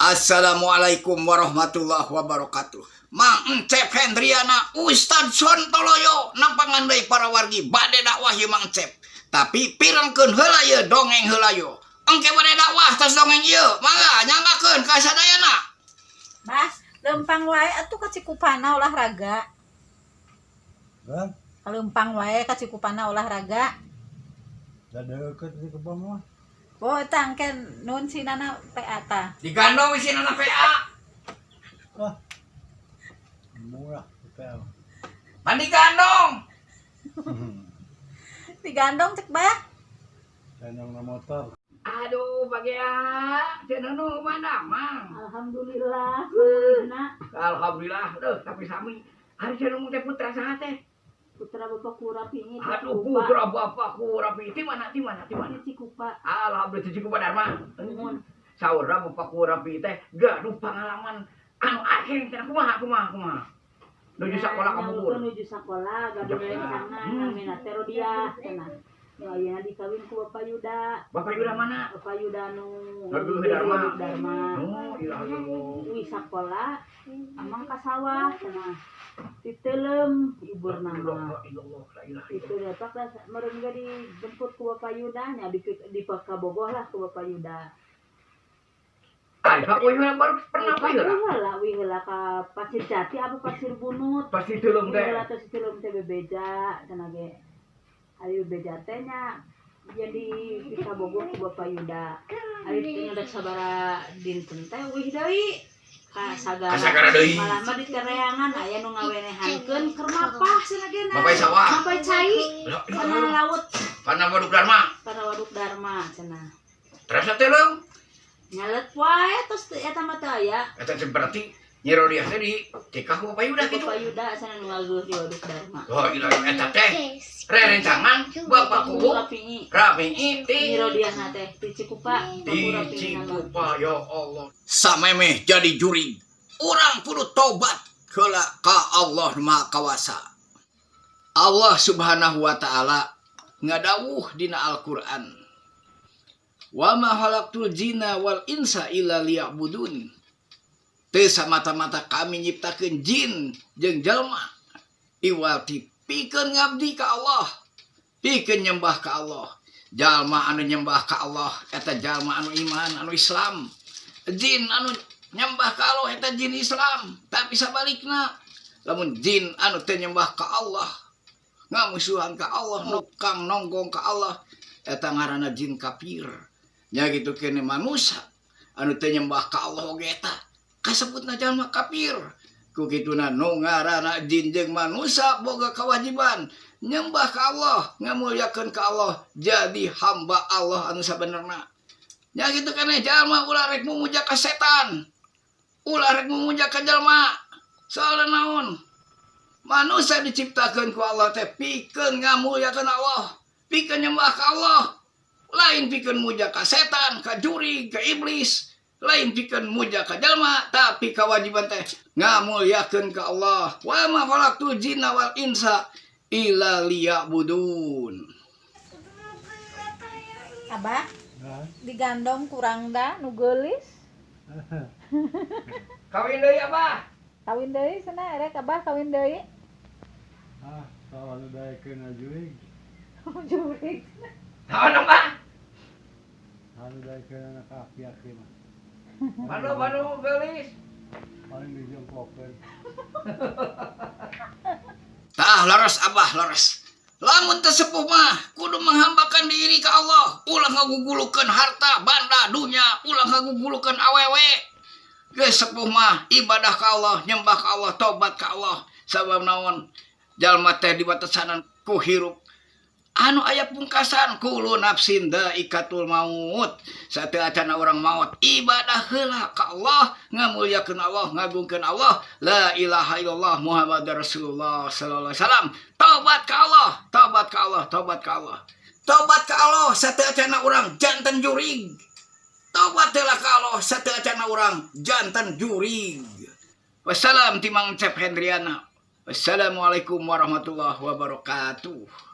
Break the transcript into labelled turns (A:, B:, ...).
A: Assalamualaikum warahmatullahi wabarakatuh. Mang Encep Hendriana, Ustad Sontoloyo, nampangan deui para wargi, bade dakwah ieu Mang Encep. Tapi pirengkeun heula ieu dongeng heula yo. Engke bade dakwah tos dongeng ieu. Mangga nyanggakeun ka sadayana.
B: Mas, lempang wae atuh ka Cikupana olahraga.
C: Hah?
B: Lempang wae ka Cikupana olahraga.
C: Da deukeut di kebon mah.
B: Oh, eta engke nun sinana PA tah.
A: Digandong isinana PA.
C: Ah. Murah PA.
A: Pan digandong.
B: Digandong cek bah.
C: Gandong na motor.
A: Aduh, bagea, cenah nu mana, Mang?
B: Alhamdulillah,
A: Alhamdulillah, deh, tapi sami. Ari cenah teh putra saha teh?
B: Putra Bapak Kurapi ini.
A: Aduh, putra Bapak Kurapi. Di mana? Di mana? Di mana?
B: Cikupa.
A: Alhamdulillah, di Cikupa Dharma.
B: Nuhun.
A: Saurna Bapak Kurapi teh gaduh pengalaman anu akhir teh kumaha, kumaha, kumaha? Nuju sakola ka Bogor.
D: Nuju sakola gaduh rencangan, namina teh Rodiah cenah. Nu ayeuna dikawin ku Bapak Yuda.
A: Bapak Yuda mana?
D: Bapak Yuda nu
A: Aduh, Dharma.
D: Dharma.
A: Oh, iya Allah.
D: Uih sakola amang ka sawah cenah. Diteuleum iburna mah.
A: La ilaha
D: Itu dapat lah meureun ge dijemput ku Bapak Yuda nya di Kabogoh lah ku Bapak Yuda.
A: Ay, Pak Yuda baru pernah
D: Pak
A: heula.
D: Heula, wih heula ka Pasir Jati apa Pasir Bunut.
A: Pasti teuleum teh.
D: Heula teh teuleum teh bebeja cenah ge. Ari bebeja teh nya jadi di Kabogoh ku Bapak Yuda. Ari teu ngadek sabara dinten teh wih deui ka sagara.
A: Ka sagara deui.
D: Malah mah di tereangan aya nu ngawenehankeun keur mapah cenah ge na.
A: Mapah sawah.
D: Mapah cai. Kana laut.
A: Kana Waduk Dharma.
D: Kana Waduk Dharma cenah.
A: Terus teuleum.
D: Nyalet wae terus teu eta mah teu aya.
A: Eta teh berarti Nyi Rodiah teh di tikah ku Bapak Yuda gitu.
D: Bapak Yuda cenah nu ngageuleuh di Waduk Dharma.
A: Oh, ilah eta teh rerencangan Bapak Kubu
D: Rapi'i.
A: Rapi'i ti
D: Nyi Rodiah na teh di Cikupa.
A: Di Cikupa, ya Allah. Samemeh jadi jurig. Urang kudu tobat heula ka Allah Maha Kawasa. Allah Subhanahu wa Ta'ala ngadawuh dina Al-Qur'an. Wa ma khalaqtul jinna wal insa illa liya'budun. Teu samata-mata kami nyiptakeun jin jeung jalma iwal ti pikeun ngabdi ka Allah, pikeun nyembah ka Allah. Jalma anu nyembah ka Allah eta jalma anu iman, anu Islam. Jin anu nyembah ka Allah eta jin Islam. Tapi sabalikna, lamun jin anu teu nyembah ka Allah, ngamusuhan ka Allah, nukang nonggong ka Allah, eta ngaranna jin kafir. Nya gitu kene manusia anu teu nyembah ka Allah oge eta kasebutna jalma kafir. Ku kituna nu ngaranna jin jeung manusia boga kewajiban nyembah ka Allah, ngamulyakeun ka Allah, jadi hamba Allah anu sabenerna. Nya gitu keneh jalma ulah rek mumuja ka setan, ulah rek mumuja ka jalma. Soalna naon? Manusia diciptakeun ku Allah teh pikeun ngamulyakeun Allah, pikeun nyembah ka Allah, lain pikeun muja ka setan, ka jurig, ka iblis, lain pikeun muja ka jalma, tapi kewajiban teh ngamulyakeun ka Allah. Wa ma khalaqtul jinna wal insa illa liya'budun.
B: Abah,
C: Nah.
B: digandong kurang da nu geulis.
A: Kawin deui, Abah.
B: Kawin deui cenah, erek Abah kawin deui.
C: Ah, saha nu daekeun jurig.
B: Jurig.
A: Naon, Abah?
C: Saha nu daekeun anak aki-aki mah.
A: Manu manu geulis.
C: Paling dijongkokeun.
A: Tah leres, Abah, leres. Lamun teu sepuh mah kudu menghambakan diri ke Allah, ulah ngagugulukeun harta, banda, dunya, ulah ngagugulukeun awewe. Geus sepuh mah ibadah ka Allah, nyembah ka Allah, tobat ka Allah. Sabab naon? Jalma teh dibatesanan ku hirup anu aya pungkasan, kullu nafsin dha'iqatul maut. Sateuacanna urang maut, ibadah heula ka Allah, ngamulyakeun Allah, ngagungkeun Allah, la ilaha illallah Muhammad Rasulullah sallallahu alaihi wasallam. Tobat ka Allah, tobat ka Allah, tobat ka Allah, tobat ka Allah sateuacanna urang janten jurig. Tobat heula ka Allah sateuacanna urang janten jurig. Wassalam ti Mang Cep Hendriana. Wassalamualaikum warahmatullahi wabarakatuh.